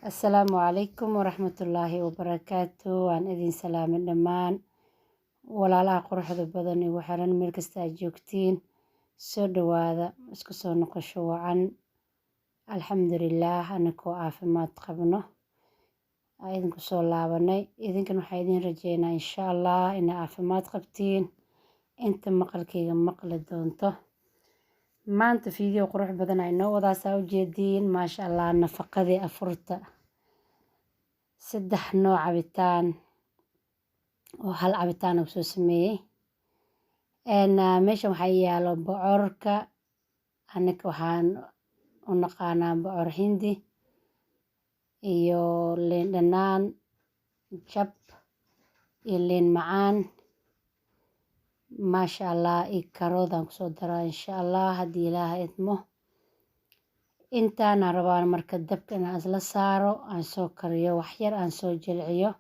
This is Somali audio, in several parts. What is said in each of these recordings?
Assalaamu calaykum waraxmatullaahi wabarakaatu. Waan idin salaamay dhammaan walaalaha quruxda badan igu xiran, meel kasta aad joogtiin. Soo dhawaada, isku soo noqosho wacan. Alxamdulilaah, anakoo caafimaad qabno aa idinku soo laabanay. Idinkan waxaa idin rajeynaa, insha Allah, inaa caafimaad qabtiin inta maqalkayga maqli doonto. Maanta video qurux badan ay noo wadaasaa ujeediin, maasha Allah. Nafaqadii afurta, saddex nooc cabitaan oo hal cabitaan oo soo sameeyey. Meeshan waxaa yaalo bocorka, anaka waxaan u naqaanaa bocor hindi, iyo liin dhanaan jab iyo liin macaan, maasha Allah, iyo karoodaan kusoo daraa, insha Allah, haddii Ilaaha idmo. Intaana rabaan marka dabka inaan isla saaro, aan soo kariyo waxyar, aan soo jilciyo.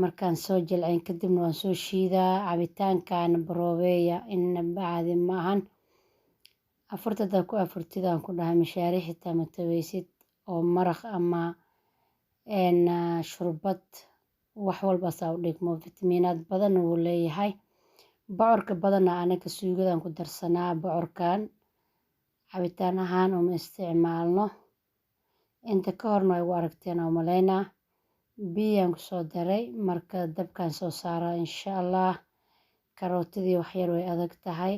Markaan soo jilcin kadibna waan soo shiidaa. Cabitaankan baroobeeya, inaba caadi ma ahan. Afurta haddaad ku afurtid, aan ku dhahay, mishaari xitaa ma taweysid, oo maraq ama shurbad, wax walba saa u dhigmo. Fitamiinaad badan wuu leeyahay bocorka. Badana anaga suugadaan ku darsanaa bocorkan, cabitaan ahaan uma isticmaalno. Inta ka horna way ugu aragteen oo maleynaa. Biyaan kusoo daray, marka dabkaan soo saaraa, insha Allah. Karootadii waxyar way adag tahay.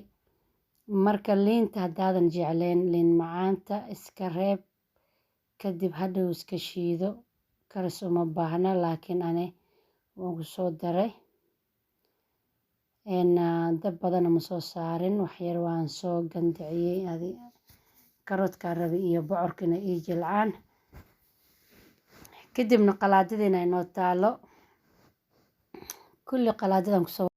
Marka liinta haddaadan jecleen, liin macaanta iska reeb, kadib hadhow iska shiido, karis uma baahna, laakiin ani waan kusoo daray. Dab badana ma soo saarin, waxyar waan soo gandiciyey. Adi karoodkaa rabi iyo bocorkina ii jilcaan. Kadibna qalaadadiina inoo taalo, kulli qalaadadan kusoo,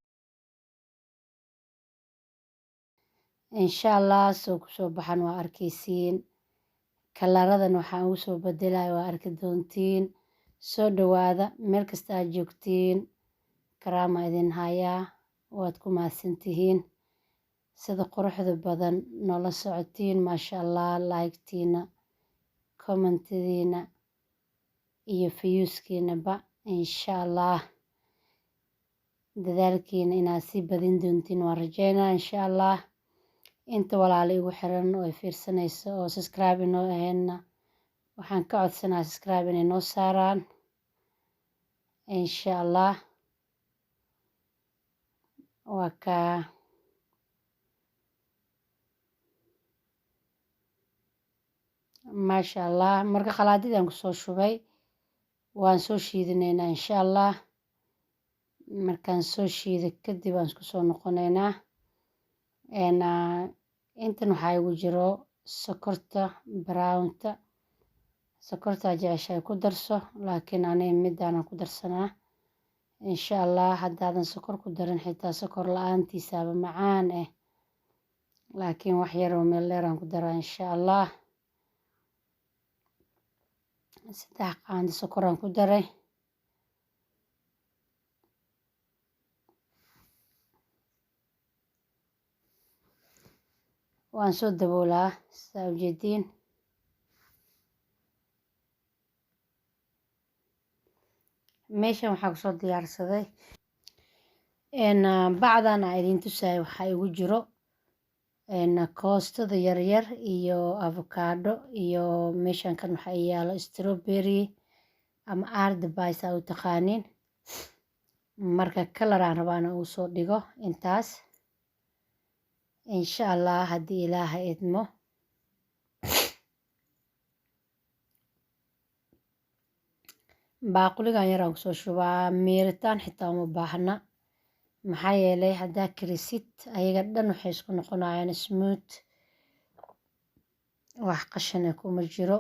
insha Allah, soo kusoo baxan waa arkaysiin. Kalaradan waxaan ugu soo bedelaya waa arki doontiin. Soo dhawaada meel kasta aad joogtiin, karaama idin hayaa. Waad ku mahadsantihiin sida quruxda badan noola socotiin, maasha Allah. Like-tiina, comment-idiina iyo views-kiinaba, insha Allah, dadaalkiina inaad sii badin doontiin waan rajeynaa, insha Allah. Inta walaala igu xiran oo ay fiirsanayso oo subscribe inoo ahaynna, waxaan ka codsanaa subscribe inay noo saaraan, insha Allah. Waa kaa. Maasha Allah. Marka qalaadidaan kusoo shubay, waan soo shiidinaynaa, insha Allah. Markaan soo shiido kadib aan isku soo noqonaynaa. Intan waxaa igu jiro sokorta brown-ta. Sokortaa jeceshahay ku darso, laakiin aniga midaanan ku darsanaa, insha Allah. Haddaadan sokor ku darin xitaa, sokor la-aantiisaaba macaan eh, laakiin wax yar oo meel dheer aan ku daraa, insha Allah. 3 qaando sokoraan ku daray. Waan soo daboolaa, sidaa ujeediin. Meeshan waxaa kusoo diyaarsaday bacdan aa idin tusaayo. Waxaa igu jiro koostada yaryar iyo avocado, iyo meeshan kan waxaa yaalo strawberry ama ardbis aa u taqaaniin. Marka color aan rabaa inaan ugu soo dhigo intaas, insha Allah, haddii Ilaaha idmo. Baaquligan yaraan kusoo shubaa, miiritaan xitaa uma baahna, maxaa yeelay haddaa karisid ayaga dhan waxay isku noqonayaan smooth, wax qashina kuma jiro.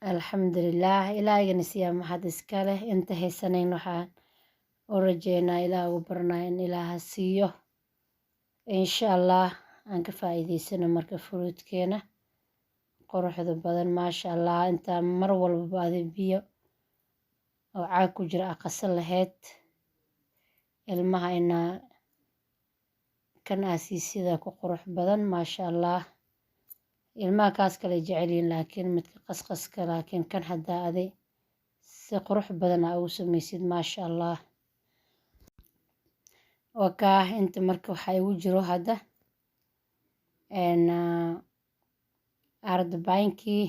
Alxamdulilaah, Ilaahigana siiyaa maxad iska leh. Inta haysanayn waxaan u rajeynaa, Ilaah ugu baranaa in Ilaaha siiyo, insha Allah. Aan ka faa'iideysano marka fruit-keena quruxda badan, maasha Allah. Intaa mar walbaba adi biyo oo caag ku jira aqasan lahayd, ilmaha inaa kan aasiisida ku qurux badan, maasha Allah. Ilmaha kaas kale jecel yihiin, laakiin midka qasqaska, laakiin kan haddaa adi si qurux badan aa ugu sameysid, maasha Allah. Waa kaa inta. Marka waxaa igu jiro hadda ardabaankii,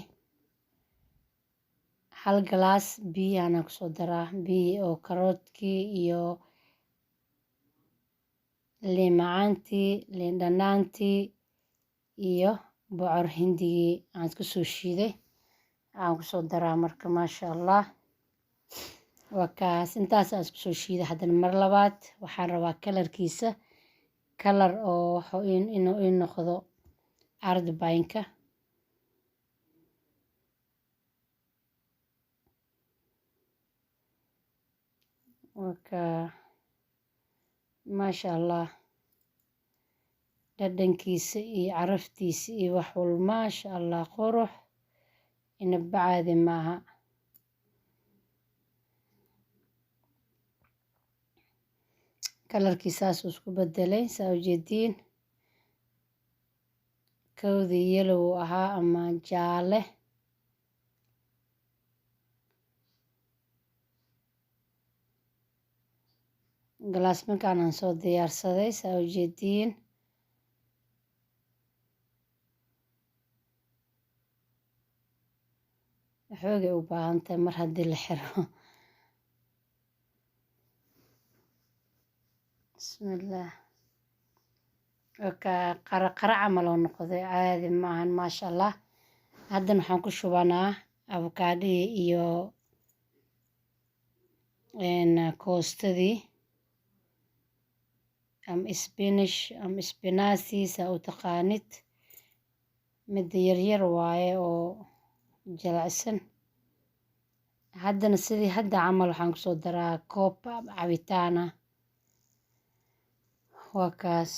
hal galaas biyahan kusoo daraa, biyi oo karoodkii iyo liin macaantii, liin dhanaantii iyo bocor hindigii aan isku soo shiiday aan kusoo daraa. Marka maasha Allah, waa kaas, intaas aan isku soo shiiday. Haddana mar labaad waxaan rabaa colorkiisa, color oo wuxuu inuu ii noqdo ardabaynka. Marka maasha Allah, dhadhankiisa iyo caraftiisa iyo wax walba, maasha Allah, qurux inaba caadi maaha. Colorkii saasuu isku bedelay, saa ujeediin. Kowdii yellow uu ahaa ama jaale. Galaasmankan aan soo diyaarsaday, saa ujeediin. Xoogay u baahan tahay mar haddii la xiro. Bismillaah, qara qara camal oo noqday, caadi maahan, maasha Allah. Haddana waxaan ku shubanaa avokaadhihii iyo koostadii ama spinach ama spinazi saa u taqaanid. Midda yaryar waaye oo jilicsan. Haddana sidii hadda camal waxaan kusoo daraa koob cabitaan ah. Waa kaas.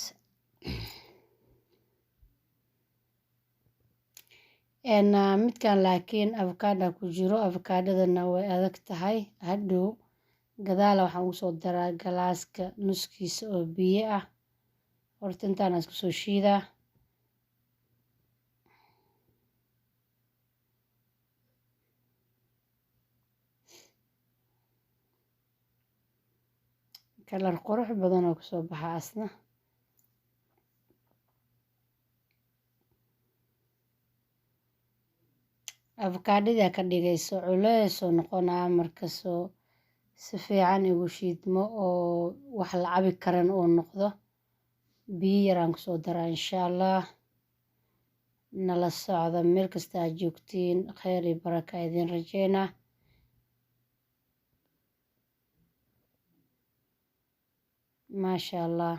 Midkan laakiin avocado ku jiro, avocadadana way adag tahay. Hadhow gadaala waxaan ugu soo daraa galaaska nuskiisa oo biyo ah. Horta intaan isku soo shiidaa. Color qurux badan oo kusoo baxa asna. Avocadada ka dhigayso culeys oo noqonaa. Markasoo si fiican igu shiidmo oo wax la cabi karan oo noqdo, biyo yaraan kusoo daraa, insha Allah. Nala socda meel kasta aad joogtiin, kheyr iyo baraka idin rajeynaa. Maasha Allah.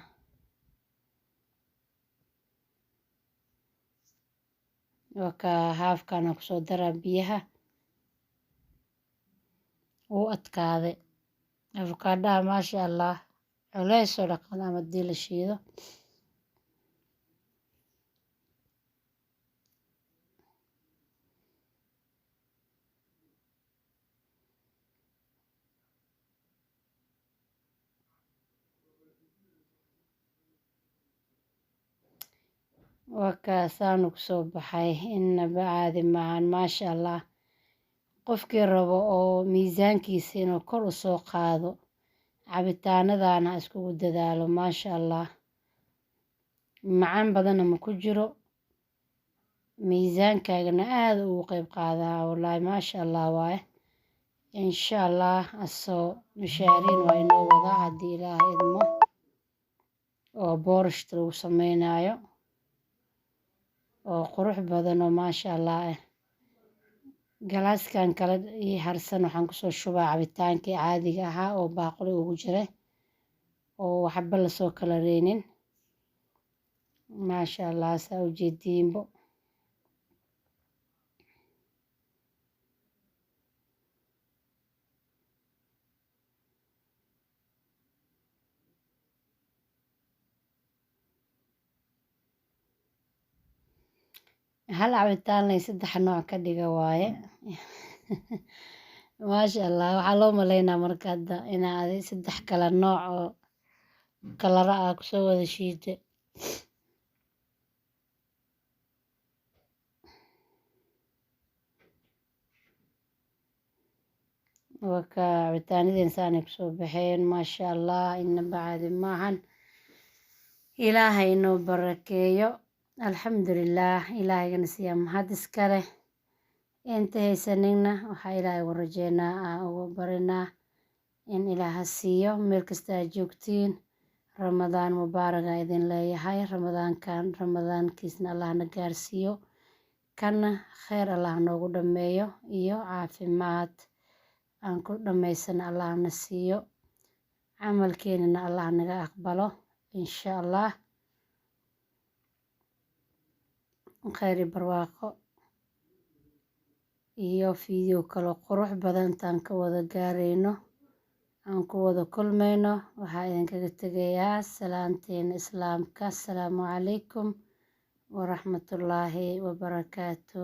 Waa ka haafkaana kusoo daraa biyaha. Wuu adkaaday avocadaha, maasha Allah, culeys oo dhaqan ama hadii la shiido. Waa kaasaanu kusoo baxay, inaba caadi maahan, maasha Allah. Qofkii rabo oo miisaankiisa inuu kor u soo qaado, cabitaanadana ha iskugu dadaalo, maasha Allah. Macaan badanna ma ku jiro, miisaankaagana aada ugu qeyb qaadaa, wallaahi, maasha Allah waaye. Insha Allah asoo mishaariin waa inoo wadaa haddii Ilaaha idmo, oo boorashta lagu sameynayo oo qurux badan oo maasha Allah ah. Galaaskan kale ii harsan waxaan kusoo shubaa cabitaankii caadiga ahaa oo baaquli ugu jiray oo waxba lasoo kala reynin. Maasha Allah, saa ujeediinbo. Hal cabitaan lay saddex nooc ka dhiga waaye, maasha Allah. Waxaa loo maleynaa marka hadda inaa adi saddex kala nooc oo kalara ah kusoo wada shiiday. Waa ka cabitaanadeen saanay kusoo baxeen, maasha Allah, inaba caadi maahan. Ilaahay inoo barakeeyo. Alxamdulilaah, Ilaahayna siiya mahad iska leh. Inta haysanina waxaa Ilaahay ugu rajeynaa, aan ugu barinaa in Ilaaha siiyo. Meel kasta aad joogtiin, Ramadaan mubaaraga idin leeyahay. Ramadaankan ramadaankiisna Allahna gaarsiiyo, kana kheyr Allah noogu dhameeyo iyo caafimaad aan ku dhammaysana Allahna siiyo, camalkeenana Allah naga aqbalo, insha Allah. Kheyr iyo barwaaqo iyo video kaloo qurux badan intaan ka wada gaarayno, aan ku wada kulmayno, waxaa idinkaga tegayaa salaanteena islaamka. Asalaamu calaykum waraxmatullaahi wabarakaatu.